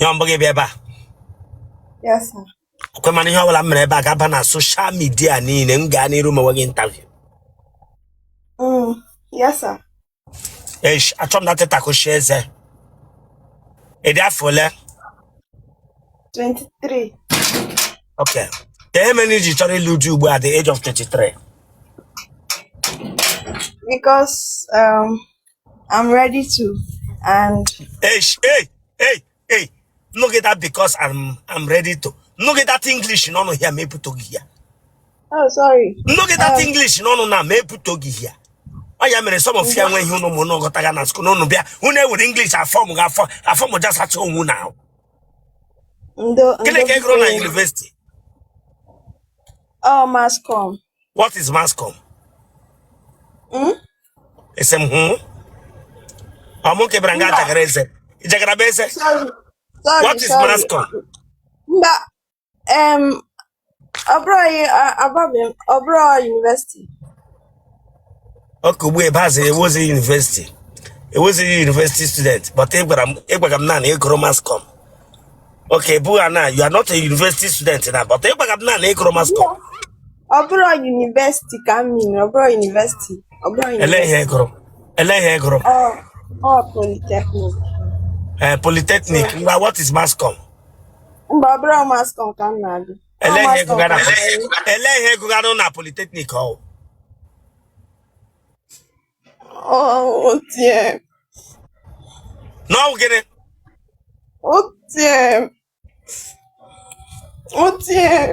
Ihe mbụ gị bịa ebe a? Yes, sir. Ọkwa mana ihe ọbụla m mere ebe a ga-aba na social media niile, m gaa n'iru mewe gị interview. Yes, sir. Eish, achọ m na tịtakụchi eze. Ị dị afọ ole? 23. Okay. Ka ihe mere i ji chọrọ ịlụ di ugbu a at the age of 23? Because I'm ready to, and Eish, hey, hey, hey. No get that because I'm ready to. No get that English n'ọnụ here ma ebuto gị here. Oh, sorry. No get that English n'ọnụ na ma ebuto gị here. Ọ ya mere some of you enwe ihe unu mụ ghọtaga na school unu bịa unu ewere English afọm ga afọ afọm just achọ onwe na ahụ. Ndo. Gịnị ndo. ka ị gụrụ na Biko. university? Oh, mass comm. What is mass comm? Ese m hụ. Ọ mụ ka bịara nga Mba. jagara eze. Ị jagara m eze? Sorry. Sorry, What is sorry. mass comm? Mba, ọ bụrụ ababe m, ọ bụrụ university. Okay, ugbu ebe azụ ewozi university. Ewozi university student, but ị gwara m ị gwara m na ị gụrụ mass comm. Okay, bụga na you are not a university student na, but ị gwara m na ị gụrụ mass comm. Ọ bụrụ university ka m mean, ọ bụrụ university, ọ bụrụ Ele ihe ị university. gụrụ? Ele ihe ị gụrụ? Ọ polytechnic. Eh, polytechnic. Ngwa, what is mass comm? Mba, ọ bụrụ mass comm ka m na-agụ. Ọ Ele ihe mass com gụgara ka m na-agụ. Ele ihe gụgara na polytechnic ọ? Ọ OTM. N'ọwụ gịnị? OTM. OTM.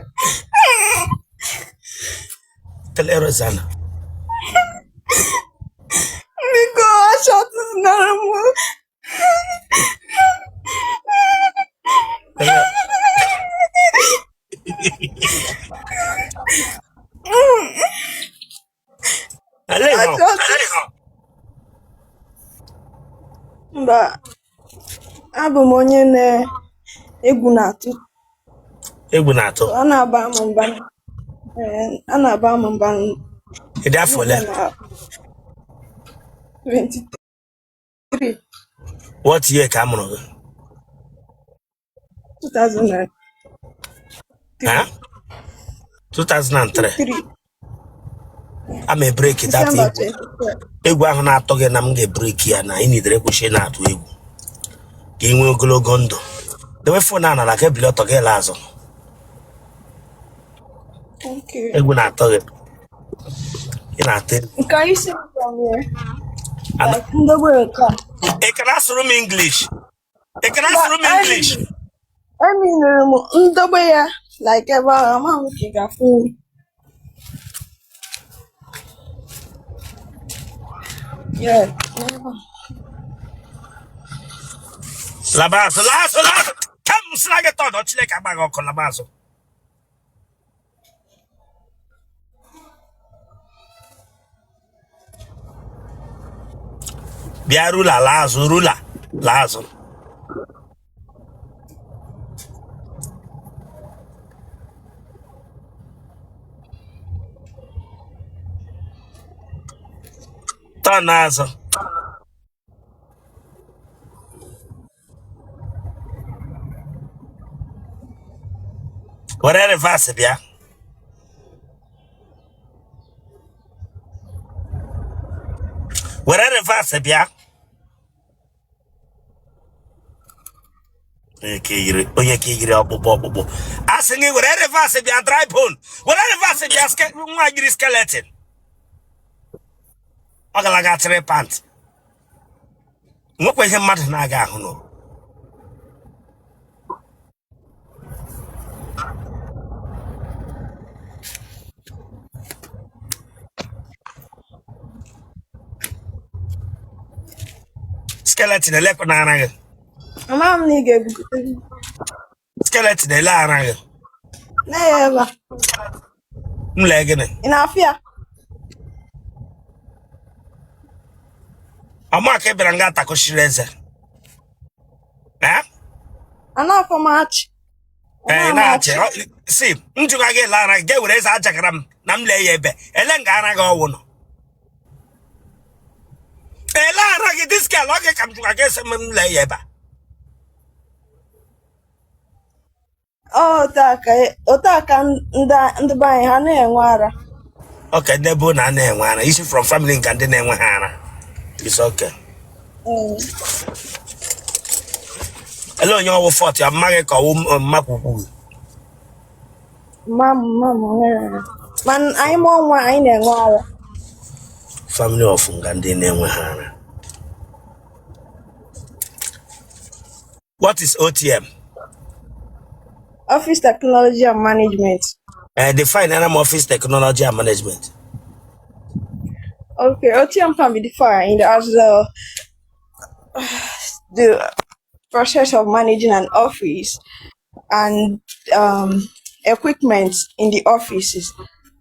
Tele Rosanna. Biko, achọtụzinara m. Tele Ele ihe ọ? Mba, abụ m onye na-egwu na-atụ. Egwu na-atụ. Ọ na-aba m mba. Ee, a na-aba m mba. Ị dị afọ ole? Na 23. What year ka a mụrụ gị? 2003. Ha? 2003. 3. Ama break that December egwu. 24. Egwu ahụ na-atụ gị na m ga-ebreak ya na ị nidere kwụsị na-atụ egwu ka ị nwee ogologo ndụ. Dewe phone a n'ala ka ebili ọtọ gị laa azụ. Okay. Egwu na-atụ gị. Ị na-atụ egwu. Can you see me from here? Like, ndogbe nke a. Ị ka na-asụrụ m English? Ị ka na-asụrụ m English? Eminere m ndogbe ya like ebe ahụ, ama m ka ị ga-afụ m. Yeah. Laba azụ, laa azụ, laa azụ. Ka m sịra gị tọdọ Chineke agba gị ọkụ, laba azụ. Bịa rula, laa azụ, rula, laa azụ. Turn azụ. Were reverse bịa. Were reverse bịa. Onye ka yiri onye ka yiri ọkpụkpụ ọkpụkpụ. A sị gị were reverse bịa dry bone. Were reverse bịa nwa yiri skeleton. Ọ gara aga tịrị pant. Nwekwa ihe mmadụ na-aga ahụ nụ. Skeleton elekwa na ara gị. Ama m na ị ga-ebute m. Skeleton ele ara gị. Nee ya ebe a. M lee gịnị? Ị na-afụ ya? Ọma ka ị bịara nga atakụchiri eze. Eh? A na-afọ m achị. Ee, na-achị. Si, m jụga gị ele ara gị, ga were eze ajakara m na m lee ya ebe. Ele nga ara gị ọwụ nọ. Ele ara gị, this girl, ọ gị ka m jụga gị sị m lee ya ebe a. Otu a ka ndị be anyị ha na-enwe ara. Okay, ndị bụ na a na-enwe ara, isi from family nke ndị na-enwe ha ara. It's okay. Ele onye ọwụ fault ya, mma gị ka ọwụ mmakwukwu gị? Mma m nwere ara. Mana anyị mụọ nwa, anyị na-enwe ara. Family of nga ndị na-enwe ha ara. What is OTM? Office Technology and Management. Define Anam Office Technology and Management. Okay, OTM can be defined as the process of managing an office and equipment in the offices,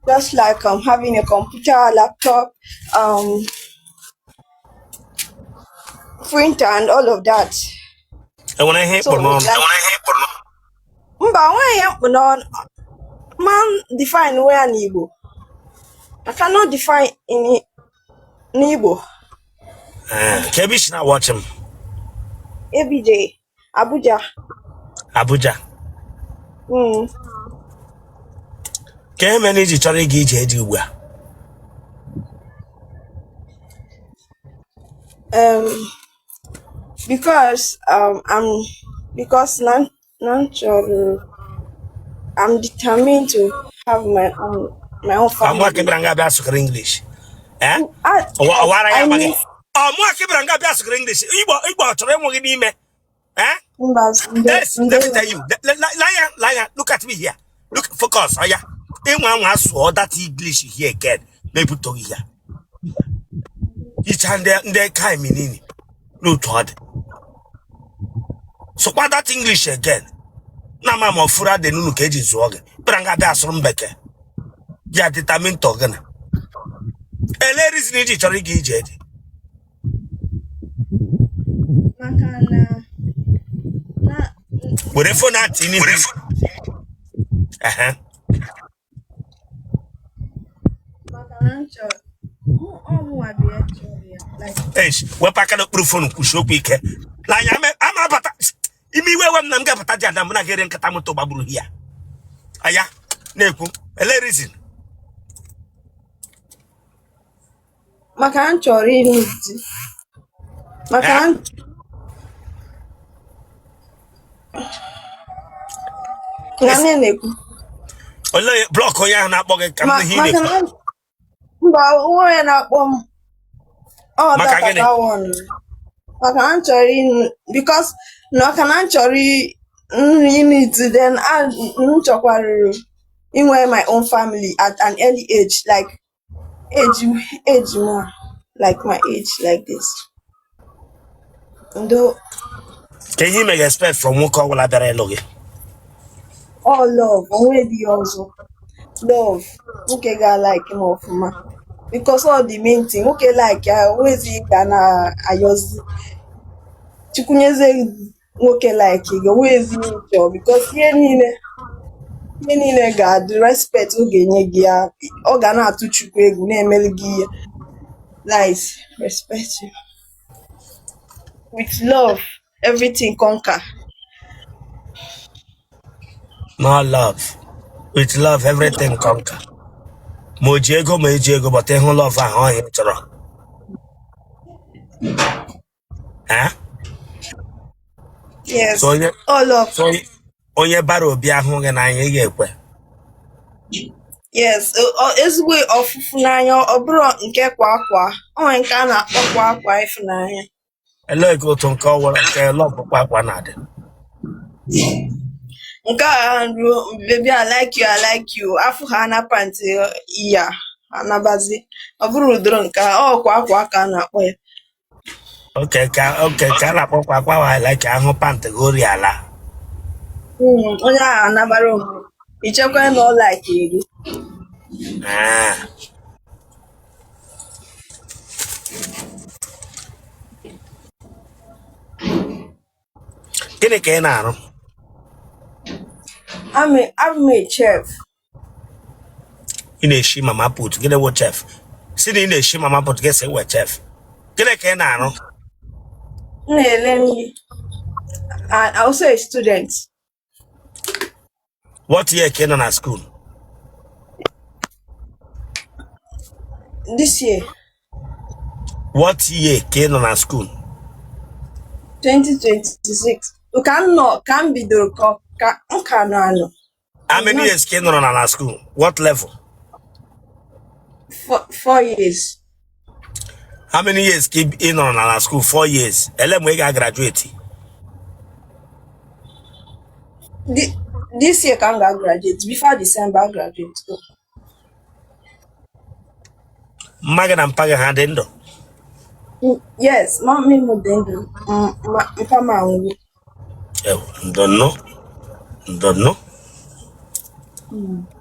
just like having a computer, laptop, printer, and all of that. Enwere ihe So, ịkpụ n'ọnụ? Like, mba, nweghị ihe mkpụ n'ọnụ. Man define where n'Igbo. I cannot define in n'Igbo. Ka ebe isi na-watch m? ABJ, Abuja. Abuja. Ka ihe mere iji chọrọ ịga ije dị ugbu a? Because I'm because na m chọrọ, I'm determined to have my own Ka mụ family. akịbịara nga bịa sụkara English. Eh? I, Ọwara ya I agbaghị. need Ọ mụ akịbịara nga bịa sụkara English. Igbo ọ chọrọ ịnwụ gị n'ime. Eh? Mba, ndo. Yes, Ndo. let me tell you. Lion, lion, look at me here. Look, focus. Oh yeah. Ịnwa anwa sụọ that English here again. Mepụta gị ya. Icha ndị ka nini n'otu ọ dị. Sụkwa that English again. Na ama ma ọfụrụ adị n'unu ka eji zụọ gị. Bịara nga bịa asụrụ m bekee. Ya determine to gịnị? Ele reason iji chọrọ ịga ije dị? Maka na Were phone atị n'ihu. Ehe. Maka na m chọrọ mụ ọ mụnwa bụ ya chọrọ ya, like. Eish, wepụ aka n'okpuru phone, kwusie okwu ike. N'anya ama abata ime iwe ewe m na m ga-abata ji ada m na ga-ere nkata moto gbagburu ya. Aya na-ekwu ele reason. Maka na m chọrọ ịlụ di, maka na na nne na-ekwu. Olee block onye ahụ na-akpọ gị ka m Ma, nụ ihe ị maka na-ekwu? Na mba, nwa onye na-akpọ m ọ Maka data gịnị? Ka one, maka na m chọrọ ịnụ, because na maka na m chọrọ ịnụ di, then m chọkwarịrị inwe my own family at an early age, like age more like my age, like this, ndo. Ka ihe ime ga-expect from nwoke ọbụla bịara ịlụ gị? All love, onwe dị ọzọ, love. Nwoke ga-like m ọfụma, because all the main thing, nwoke like ya, onwezi ga na-ayọzi chukwunyezie. Nwoke like gị, onwezi ihe ị chọrọ, because ihe niile ga-adị. Respect ọ ga-enye gị ya, ọ ga na-atụ Chukwu egwu, na-emeli gị ihe nice, respect you. With love, everything conquer. No love, with love everything conquer. Ma o ji ego, ma eji ego, but ịhụ love ahụ, ọ ihe ị chọrọ. Eh? Yes. So onye All love. So onye bara obi ahụ gị n'anya, ị ga-ekwe? Yes, ezigbo ọfụfụ n'anya, ọ bụrụ nke kwa akwa, o nwere nke a na-akpọ kwa akwa ịfụnanya. Elee ka otu nke ọwụrụ nke love kwa akwa na-adị? Nke a ruo, "Baby, I like you, I like you," afụ ha na pant ya anabazi, ọ bụrụ ụdịrị nke a, ọ kwa akwa ka a na-akpọ ya. Oke ka a na-akpọ kwa akwa wa like ahụ pant gị ori ala. Onye ahụ anabara onwe, ichekwa na ọ like gị. Ah. Gịnị ka ị na-arụ? I'm a chef. Ị na-eshi mama put? Gịnị wụ chef? Si na ị na-eshi mama put, gị sị wee chef. Gịnị ka ị na-arụ? M na-ele nri and also a student. What year ka ị nọ na school? This year. What year ka ị nọ na school? 2026. Ka m nọ ka m bidoro ka m ka nọ anọ. How many years ka ị nọrọ na school? What level? 4 years. How many years ka ị nọrọ na school? 4 years. Ele mgbe ị ga-graduate? This year ka m ga-graduate. Before December graduate. Mma gị na mpa gị ha dị ndụ? Yes, mommy m dị ndụ. Mpa m anwụgo. Ew, ndọnụ ndọnụ.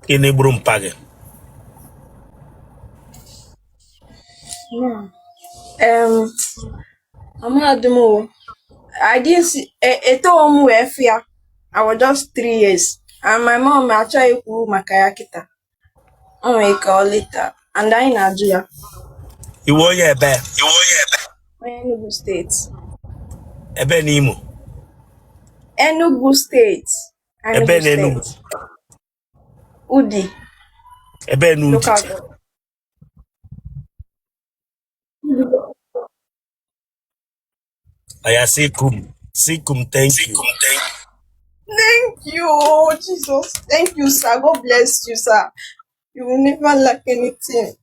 Gịnị gburu mpa gị? Amadị m o. I didn't see, etoghị m wee fụ ya. I was just 3 years. And my mom achọghị ikwu maka ya kịta. O nwere ike ọ later. And anyị na-ajụ ya. Iwe onye ebe? Onye Enugu State. Ebe n'Imo? Enugu State. Ebe Enugu n'Enugu? State. Udi. Ebe n'Udi? Local government. Oya, say kum. Say kum, thank you. Thank you, oh, Jesus. Thank you, sir. God bless you, sir. You will never lack anything.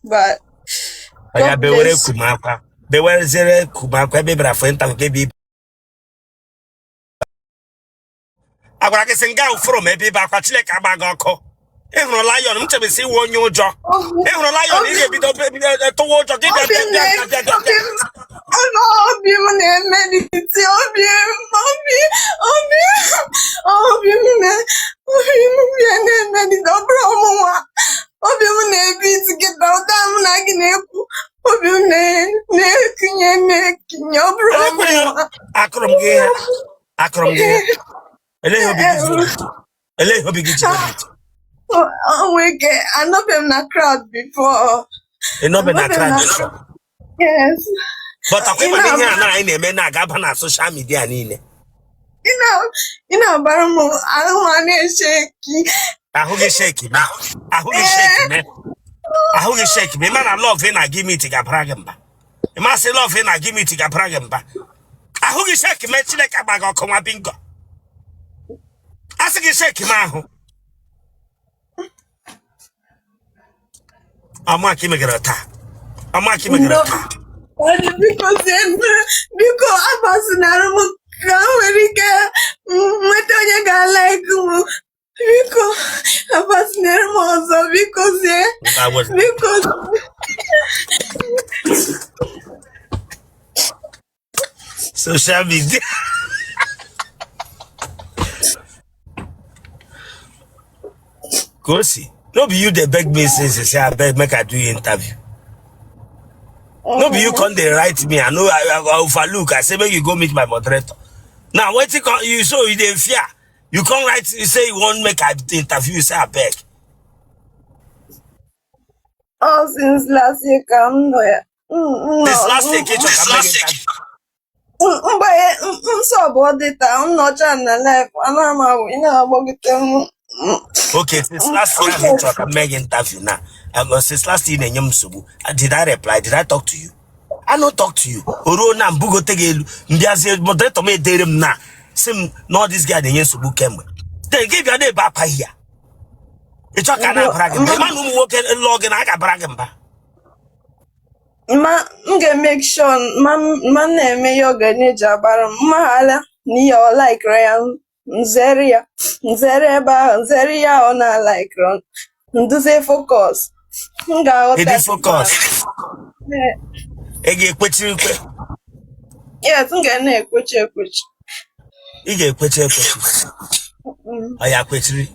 But Oya, God bewere bless you. kum akwa. Bewerezere kum akwa ebe ị bịara for interview ka ebe a gwara gị sị nga ụfụrụ m ebe ibe akwa. Chineke agba gị ọkụ. Ị hụrụ lion m chebesi iwe onye ụjọ. Ị hụrụ lion, ị ga-ebido tụwa ụjọ gị bịa Obi bịa m bịa na bịa bịa obi bịa. m ọnụ obi m na-emelite obi m obi obi obi m na obi m bịa na-emelite. Ọ bụrụ ọmụnwa obi m na-ebi kịta ụda m na gị na-ekwu obi m na-ekinye na-ekinye. Ọ bụrụ Elekwa ihe ọmụnwa. akụrụ m gị ihe, akụrụ m gị ihe. Elee ihe obi gị ji ebi? Elee ihe obi gị ji ebi? O nwere ike anọbeghị m na crowd before. Ị nọbe na Anọbeghị m crowd na before? Yes. But akwa Ị ịma na ihe a na-agba na anyị na-eme na-aga na social media niile. Ị na-agbara m ahụ m a na-eshake. Ahụ gị shake me, ahụ gị shake me, ahụ gị shake me. Ị ma na love ị na-aga meet ga-abara gị mba. Ị masị love ị na-aga meet ga-abara gị mba. Ahụ gị shake me. Chineke agba gị ọkụ, nwa bingo. A sị gị shake me ahụ. Ọma ka ị megara taa, ọma ka ị megara Ndo. taa. Daddy, biko sie mmiri, biko agbazinara m ka m nwere ike nweta onye ga-alike m. Biko agbazinara m ọzọ, biko sie. Ngwa, were. Biko. Social media ka o si. No be you dey beg me since, say abeg make I do you interview? No be you come dey write me? I no I overlook. I say make you go meet my moderator. Now wetin come you so you dey fear? You come write, you say you wan make I interview you, say abeg. All since last year ka m nọ ya. M Since nọ last year ka ị chọ ka m mee gị interview? Mgbanye nsọ bụ dịta m nọcha na live anaghị m awụ ị na-agbagite m. Okay, since last year ahụ ị chọrọ ka m mee gị interview na since last year na-enye m nsogbu. Did I reply? Did I talk to you? I no talk to you. O ruo na mbugote gị elu, mbịazie moderator m edere m na sị m na all this guy na-enye nsogbu kemgbe. Then gị bịa na-ebe akwa ihe a. Ị chọ ka a na-abara gị mba? Ị ma na ụmụ nwoke lụọ gị na a ga-abara gị mba. Ma m ga-emake sure ma m na-eme ihe ọ ga na-eji agbara m mmahala na ihe ọ likere ya, nzere ya, nzere ebe ahụ, nzere ihe ahụ ọ na-alikere, nduzie focus m ga-aghọta. Ịdị focus. Ee. Ị ga-ekwechiri ikwe? Yes, m ga na-ekwechi ekwechi. Ị ga-ekwechi ekwechi? Mm. Ọ ya kwechiri.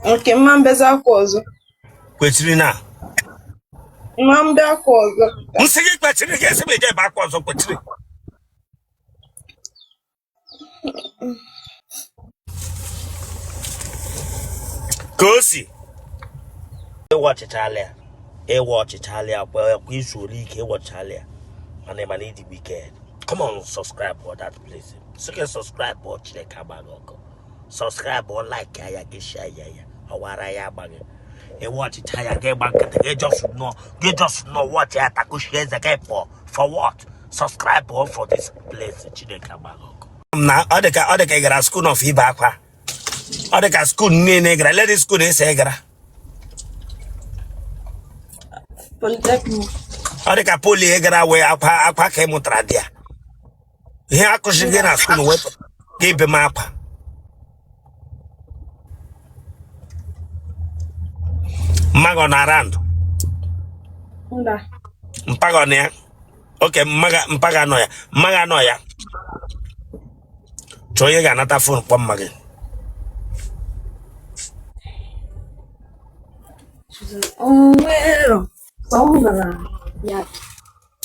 Nke mma mbezi akwa ọzọ. Kwechiri na. Mma mbe akwa ọzọ. M sị gị kwechiri, gị esi m ije ebe akwa ọzọ. Kwechiri. Ka o si ịwa ọchịchala ya, ịwa ọchịchala ya kwa kwa izu ole ike ịwọchala ya, mana ịma na ịdị wicked. Come on, subscribe for that place. Sị gị subscribe ọ Chineke agba gị ọkụ. Subscribe ọ like ya gị share ya ya. Ọwara ya agba gị. Ị watchịcha ya gị gba nkịtị gị just nọ gị just nọ watch ya takushie eze gị pụọ. For what? Subscribe ọ for this place. Chineke agba gị ọkụ. Na ọ dị ka ị gara school of ibe akwa. Ọ dị ka school niile ị gara. Lady school esi ị gara. Polytechnic. Ọ dị ka poly ị gara wee akwa akwa ka ị mụtara dị ya. Ihe akụzi gị na school wepụ gị ibe m akwa. Mma gị ọ na around? Mba. Mpa gị ọ na ya? Okay, mpa gị anọ ya, mma gị anọ ya. Chọọ onye ga-anata phone kpọọ mma gị. Onwero. Sọ m nọ na ya.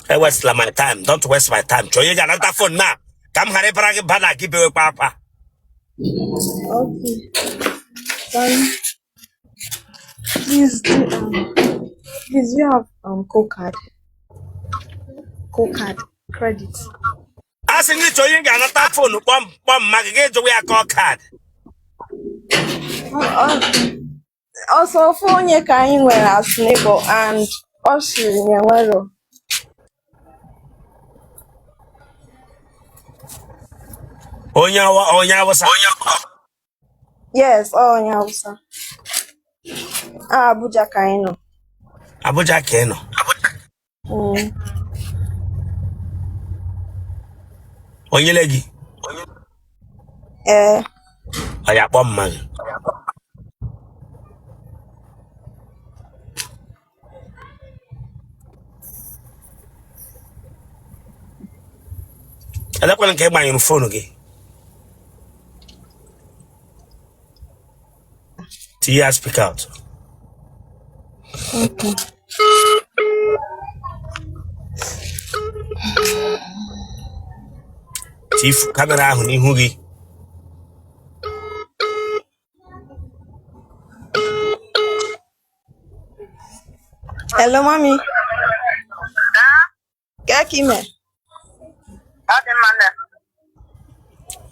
Ewastela my time. Don't waste my time. Chọọ onye ga-anata phone na ka m ghara ịbara gị ba na gị bewekwa akwa. Okay. Sorry. Please do please you have co-card. Co-card credit. A sị gị chọọ onye ga-anata phone kpọọ mma gị, gị jụwa ya call card. Ọsọ ofu onye ka anyị nwere as neighbor and ọ sịrị na enwero. Onye Awụsa? Yes, ọ onye Hausa. Ah, Abuja ka anyị nọ. Abuja ka ị nọ? Mm. Onyele gị? Ee. Ọ ya kpọọ mma gị. Elekwana nke ị gbanyụrụ phone gị, tinye ya speak out. Okay. Tifu camera ahụ n'ihu gị. Hello, mommy. Ka ka ime? Ọ dị mma nne.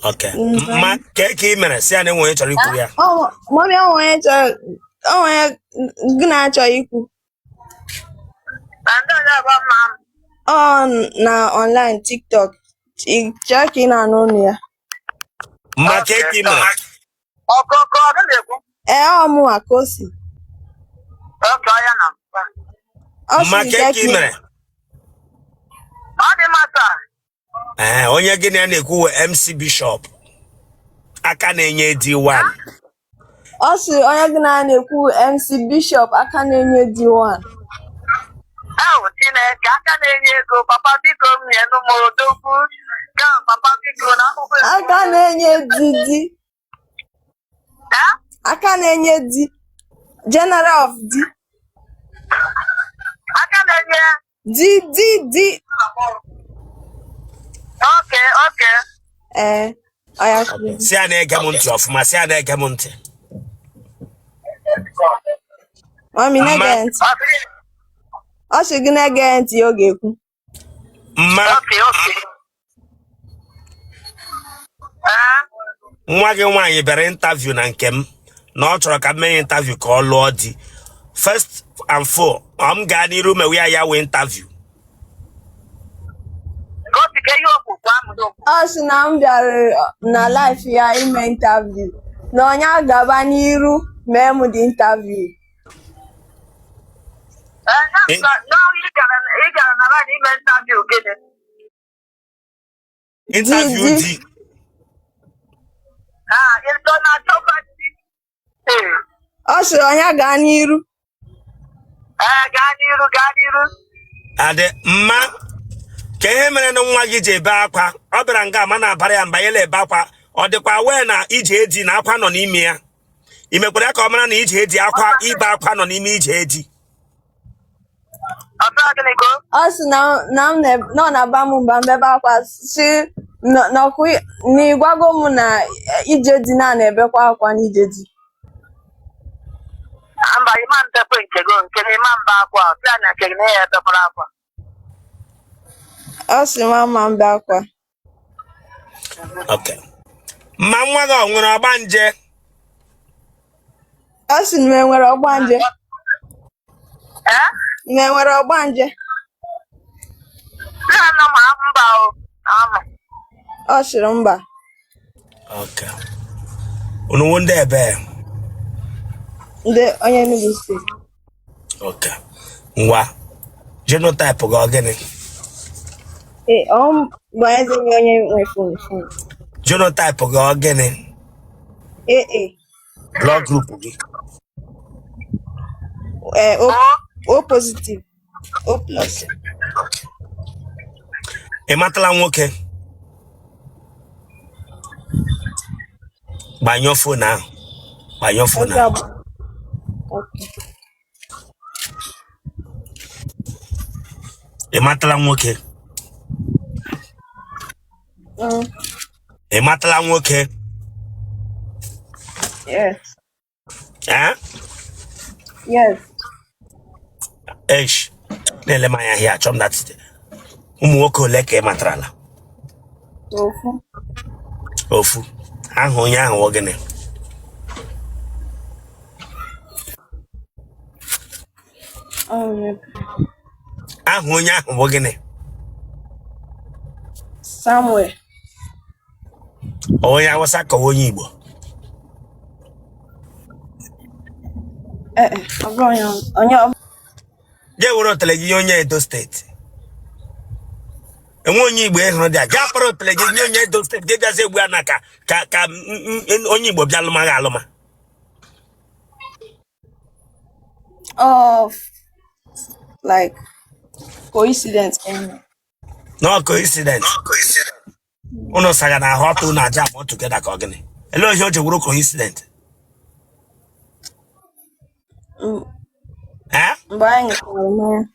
Okay. Mma, ka ka ị mere si ya na enwe onye chọrọ ikwu ya? Mommy, ọ onye chọrọ, ọ onye gị na-achọ ikwu. Na ndị ọzọ bụ mma m. Ọ na online TikTok. Ị chọọ ka ị na-anụ ọnụ ya? Mma, ka ka ị mere? Ọkọkọ ọ na-ekwu. Ee, ọ mụnwa ka o si. Oke ọya na mkpa. Ọ Mma, sị ka ka ka ka ị mere? Ọ dị mma taa. Ee, onye gị na ya na-ekwu wee MC Bishop aka na-enye D1. Ọ sị onye gị na ya na-ekwu MC Bishop aka na-enye D1. Ahụ Chineke aka na-enye ego, papa biko m nyenụ m odogwu. Ka papa biko na akwụkwọ Aka na-enye di di. Ha? Aka na-enye di. General of di. Aka na-enye Di di di. Okay. Ee, ọ ya kwuru. Si ya na-ege m ntị ọfụma, si ya na-ege m ntị. Mami, Mma. na-ege ntị. Ọ sị gị na-ege ntị ọ ga-ekwu. Mma. Okay. Ee, Nwa gị nwaanyị bịara interview na nke m na ọ chọrọ ka m mee ya interview ka ọ lụọ di. First and four, ọ m gaa n'iru mewe ya ya wee interview. Ka o si ka ihe okwu kwa m n'okwu. Ọ sị na m bịara na live ya ime interview na onye agaba n'iru mee m dị interview. Ee, na na ị gara na line ime interview gịnị? Interview Di, di. di. Ah, ị nọ na-achọkwa di. Ee. Ọ sịrị onye gaa n'iru. Ee, gaa n'iru, gaa n'iru. Adị mma ka ihe mere na nwa gị ji ebe akwa. Ọ bịara nga ma na-abara ya mba ya ebe akwa. Ọ dịkwa wee na ije di na akwa nọ n'ime ya. Ị mekwara ya ka ọ mara na ije di akwa ibe akwa nọ n'ime ije di? Ọsọ gịnị ka o? Ọ sị na na m na ọ na-aba m mba mbebe akwa si n'ọkụ na ịgwago m na ije di na na-ebekwa akwa n'ije di. Mba, ịma mpekwe nke go nke na ịma mba akwa. Sị ya na nke gị na ya ebekwara akwa. Ọ sị m ama mbe akwa. Okay. Ma nwa gị ọ nwere ọgbanje? Ọ sị na m enwere ọgbanje. Ee? M enwere ọgbanje. Nna nọ ma mba o. Ama. Ọ sịrị mba. Okay. Unu wụ ndị ebe? Ndị onye Enugu steeti. Okay. Ngwa. Genotype gị ọ gịnị? Ee, ọ m bụ onye dị nye onye nwe phone phone. Genotype gị ọ gịnị? Ee, ee. Blood group gị? Ee, O, O positive. O plus. Ị matala nwoke? Gbanyụọ phone ahụ. Gbanyụọ phone ahụ. Okay. Ị matala nwoke? Ị matala nwoke? Yes. Eh? Yes. Eish. Na-ele m anya here, achọ m that ụmụ nwoke ole ka ị matarala? Ofu. Ofu. Aha onye ahụ wụ gịnị? Aha onye ahụ bụ gịnị? Samuel. Onye Awụsa ka onye Igbo? Ee, ọ bụrụ onye Jee were otele gị nye onye Edo steeti. Enwe onye Igbo ị hụrụ dị a, gaa kpọrọ otele gị nye onye Edo steeti, gị bịazi egbu ya na ka onye Igbo bịa lụma gị alụma. Of like coincidence. No coincidence. Unu saga na ahụ ọtụ na aja ma together ka ọ gịnị? Elee ihe o ji wụrụ coincidence? Eh? Mgbe anyị ṅụchara mmanya,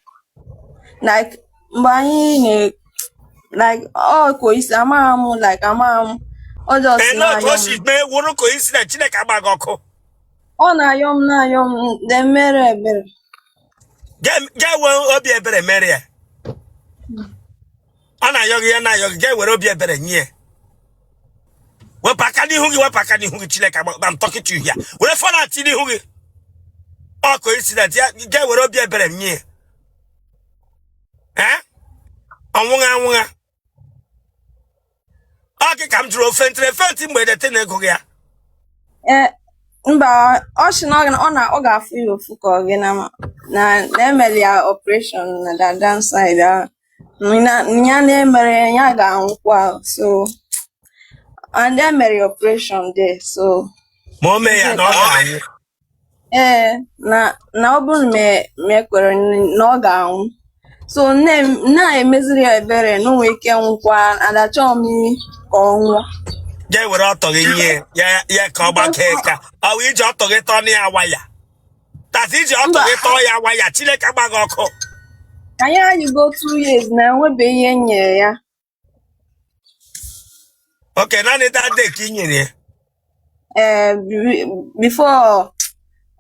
like mgbe anyị na like ọ coincidence, amaghị m, like amaghị m, ọ just Elee otu na-ayọ o si m. mee wụrụ coincidence? Chineke agba gị ọkụ. Ọ na-ayọ m na-ayọ m then mere ebere. Jee wee obi ebere mere ya. Ọ na-ayọ gị, ya na-ayọ gị, jee were obi ebere nye ya. Wepụ aka n'ihu gị, wepụ aka n'ihu gị. Chineke agba, I'm talking to you here. Were phone ati n'ihu gị. Ọ coincidence ya, jee were obi ebere nye ya. Eh? Ọnwụgha anwụgha. Ọ gị ka m jụrụ ofe ntịrị efe ntị mgbe edete na ego gị ya. Ee, mba, ọ sị na ọ ga-afụ ya ụfụ ka ọ gị na na na emere ya operation na that down side ahụ. Na ya na-emere ya ga-anwụkwa, so and emere ya operation there, so Ma o mee ya na ọ ga-anwụ. Ee, na ọ bụrụ na m ekwere na ọ ga-anwụ, so nne m na-emeziri ya ebere na o nwere ike nwụkwa, and achọghị m ka ọ nwụọ. Jee were ọtọ gị nye ya ya ka ọ gbakee, ka ọ wụ iji ọtọ gị tọọ ya waya tata, iji ọtọ Mba. gị tọọ ya waya. Chineke agba gị ọkụ. Anyị ayịgo 2 years na enwebeghị ihe m nyere ya. Okay, naanị that day ka ị nyere ya? Ee, before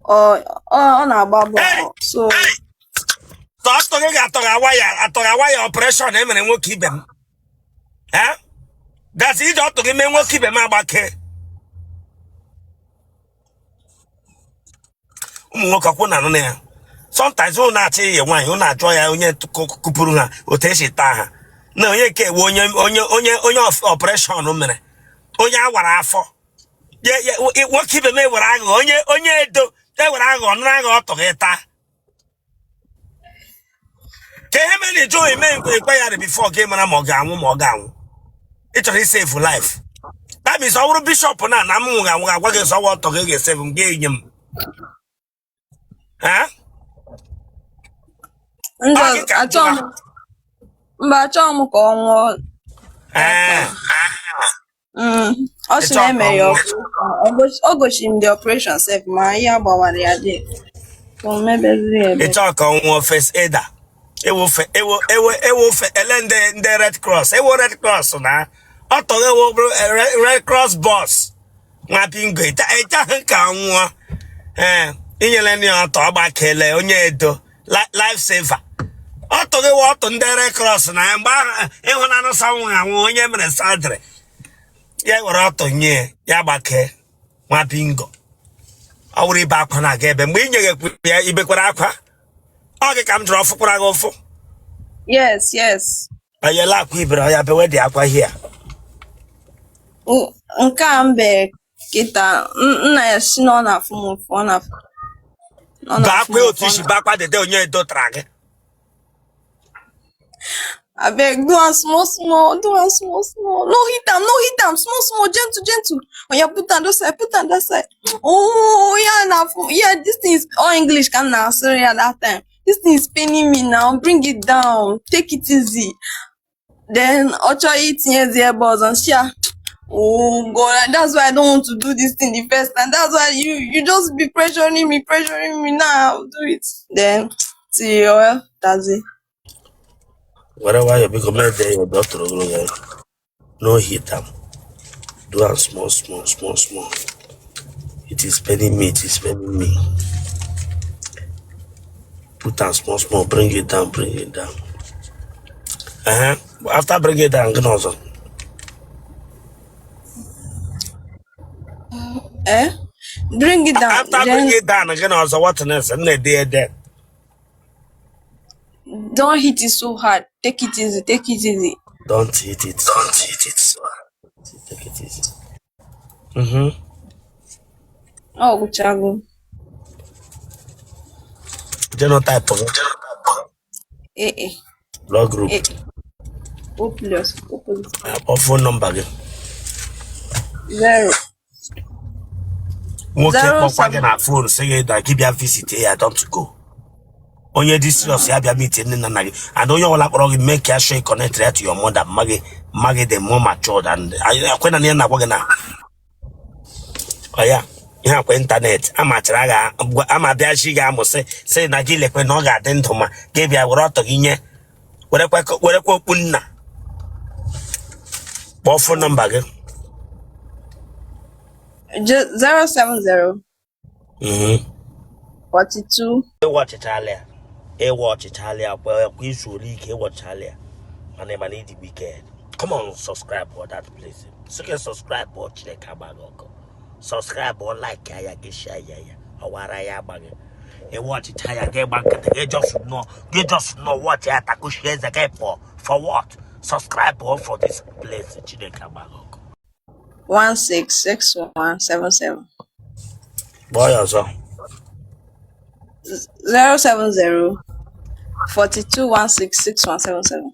ọ na-agba Hey! bọọlụ, so Tọọ ọtọ gị ga-atọgha waya, atọgha waya operation emere nwoke ibe m. Eh? That's iji ọtọ gị mee nwoke ibe m agbake. Ụmụ nwoke ọkwụ na anụ na ya. Sometimes ụnụ na-achọ ihe nwaanyị, ụnụ achọ ya onye kụpụrụ ha otu esi taa ha. Na onye nke ewe onye operation mere. Onye awara afọ. Nwoke ibe m ewere aghụghọ, onye Edo ewere aghụghọ nara aghụghọ ọtọ gị taa. Ka ihe mere na ịjụ eme inquiry before gị mara ma ọ ga-anwụ, ma ọ ga-anwụ. Ị chọrọ isave life. That means ọ bụrụ bishọp na m nwụrụ anwụ agwa gị sọwa ọtọ gị ga-esave m, ga-enye m. Ha? Ndị Ọ gị ka m achọghị m jụwa. Mba, achọghị m ka ọ nwụọ. Ee. Ọ Ị sị na chọọ ka ọ emere ya nwụọ. operation. O gosiri m the operation sef, ma ihe agbawara ya dị. So mebeziri ya Ị ebere. chọọ ka ọ nwụọ. First aider. Ewo fe ewo ewo ewo fe ele ndị Red Cross. Ewo Red Cross na ọtọ gị ewo bụrụ Red Cross bus. Nwa bingo ịchahụ ka ọ nwụọ. Ee, inyere ndị ọtọ ọgbakele onye Edo life saver. Ọtọ Ọtụ gị wụ ọtụ ndị Red Cross na ya mgbe ahụ ịhụnanụ sa nwụrụ anwụ onye mere surgery ya were ọtụ nye ya gbakee nwa bingo. Ọ wụrụ ibe akwa na-aga ebe mgbe ị nyeghekwu ya ibekwara akwa ọ gị ka m jụrụ ọ fụkwara gị ụfụ? Yes. Ayela akwa ibere ya bewe dị akwa hia. Nke a m bere kịta nna ya si na ọ na-afụ m ụfụ, ọ na-afụ ọ Bee na-afụ akwa m otu ụfụ, ọ i si be akwa dede onye dotara gị. Abeg, do am small small, do am small small. No hit am, no hit am, small small, gentle gentle. Oya, put am that side, put am that side. Oh yeah, na for yeah, this thing is all English ka m na-asịrị ya that time. This thing is paining me now, bring it down, take it easy. Then ọ chọọ itinyezi ebe ọzọ, m sị ya, oh God, that's why I don't want to do this thing the first time. That's why you just be pressuring me now. I'll do it. Then till well, that's it. Were nwayọọ biko mee dee ya ọ toro ogologo. No hit am, do am small small small small. It is paining me, it is paining me. Put am small small, bring it down, bring it down. Uh-huh. After bring it down, gịnị ọzọ? Eh? Bring it down. After bring Then it down, gịnị ọzọ? What next? M na-ede ede. Don't hit it so hard. Take it easy. Take it easy. Don't hit it. Don't hit it so hard. Take it easy. Ọ gwụchago. Genotype gị? AA. Blood group? A. O plus. O positive. Akpọ phone number gị. Zero. Nwoke Zero kpọkwa gị seven. na phone sị gị na gị bịa visit ya, don't go. Onye dị serious ya bịa meet nne na nna gị, and onye ọbụla kpọrọ gị, make ya sure you connect ya to your mother. Mma gị, mma gị dị more matured and akwe na ihe na-agwa gị na ọ ya ihe akwa internet amachara ga ama bịa chi ga-amụ sị sị na gị lekwe na ọ ga-adị ndụ ma gị bịa were ọtọ gị nye werekwa werekwa okpu nna. Kpọọ phone number gị. 070 42. Ịwọchichala ya, ịwọchichala ya kwa kwa izu ole ike ịwọchichala ya, mana ịma na ịdị wicked. Come on, subscribe for that place. Sị gị subscribe ọ Chineke agbaghị ọkụ. Subscribe ọ, like ya, gị share ya, ya ọwara ya agbaghị. Ịwọchicha ya, gị gba nkịtị, gị just nọ, gị just nọ watch ya, takushie eze gị pụọ. For what? Subscribe ọ for this place. Chineke agbaghị ọkụ. 166177. Kpọọ ya ọzọ. 070 42 166177.